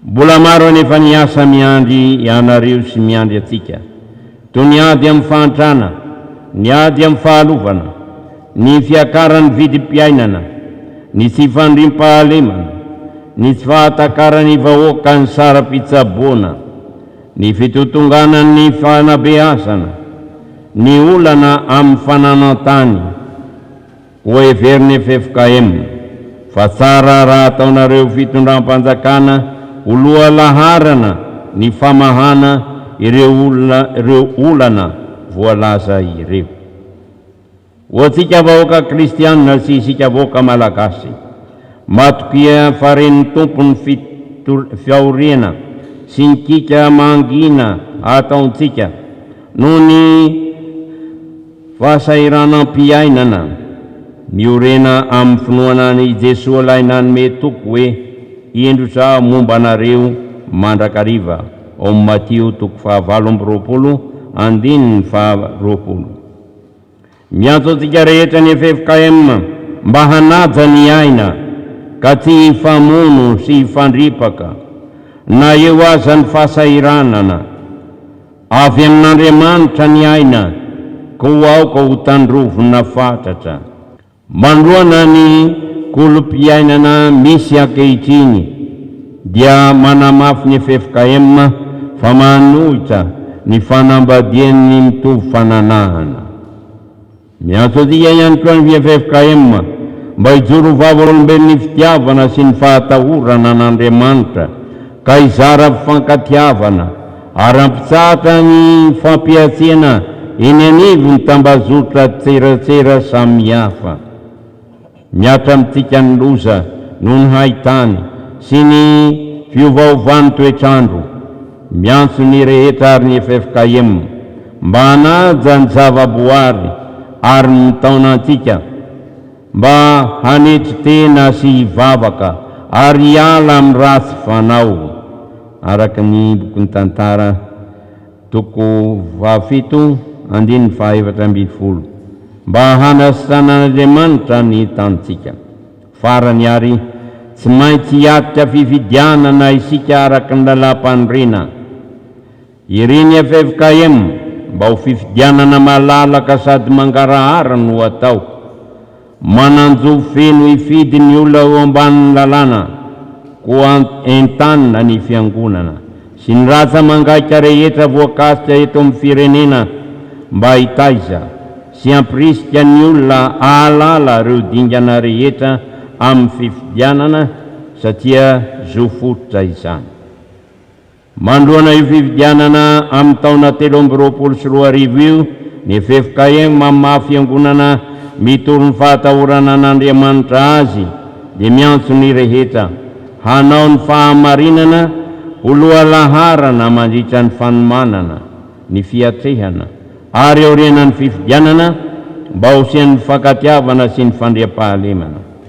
Mbola maro anefa ny asa miandry ianareo sy miandry antsika, toy ny ady amin'ny fahantrana, ny ady amin'ny fahalovana, ny fiakaran'ny vidim-piainana, ny tsy fandriampahalemana, ny tsy fahatakaran'ny vahoaka ny saram-pitsaboana, ny fitotonganan'ny fanabeazana, ny olana amin'ny fananan-tany. Koa heverin'ny ffkm fa tsara raha ataonareo fitondram-panjakana ho lohalaharana ny famahana ireo olona ireo olana voalaza ireo. Ho antsika vahoaka kristianina sy isika vahoaka malagasy, matokia fa ren'ny Tompo ny fahoriana sy ny kiaka mangina ataontsika noho ny Fahasahiranam-piainana, Miorena amin'ny finoana an' i Jesoa ilay nanome toky hoe, Indro Izaho momba anareo mandrakariva, ao amin'ny Matio toko faha-28 andininy faha-20. Miantso antsika rehetra ny ffkm mba hanaja ny aina ka tsy hifamono sy hifandripaka na eo aza ny fahasahiranana. Avy amin'Andriamanitra ny aina, koa aoka ho tandrovina fatratra. Manoloana ny kolom-piainana misy ankehitriny dia manamafy ny ffkm fa manohitra ny fanambadian'ny mitovy fananahana. Miantso antsika ihany koa ny ffkm mba hijoro ho vavolombelon'ny fitiavana sy ny fahatahorana an'Andriamanitra ka hizara fifankatiavana ary hampitsahatra ny fampihatsiana eny anivon'ny tambazotran-tserasera samihafa. Mihatra amintsika ny loza noho ny haintany sy ny fiovaovan'ny toetr'andro. Miantso ny rehetra ary ny ffkm mba hanaja ny zavaboary ary ny mitaona antsika mba hanetry tena sy hivavaka ary hiala amin'ny ratsy fanao araka ny bokin'ny tantara Toko fahafito, andininy faha-14, Mba hanasitranan'Andriamanitra ny tanintsika. Farany ary, tsy maintsy hiatrika fifidianana isika araka ny lalàmpanorenana. Irin'ny ffkm mba ho fifidianana malalaka sady mangarahara no atao. Manan-jo feno hifidy ny olona eo ambanin'ny lalàna, koa entanina ny Fiangonana sy ny ratsa-mangaika rehetra voakasika eto amin'ny firenena mba hitaiza sy hampirisika ny olona hahalala ireo dingana rehetra amin'ny fifidianana satria zo fototra izany. Manoloana io fifidianana amin'ny taona 2023 io, ny ffkm amin'ny maha fiangonana mitory ny fahatahorana an'Andriamanitra azy dia miantso ny rehetra hanao ny fahamarinana ho lohalaharana mandritra ny fanomanana ny fiatrehana ary aorianan'ny fifidianana mba hosian'ny fifankatiavana sy ny fandriampahalemana.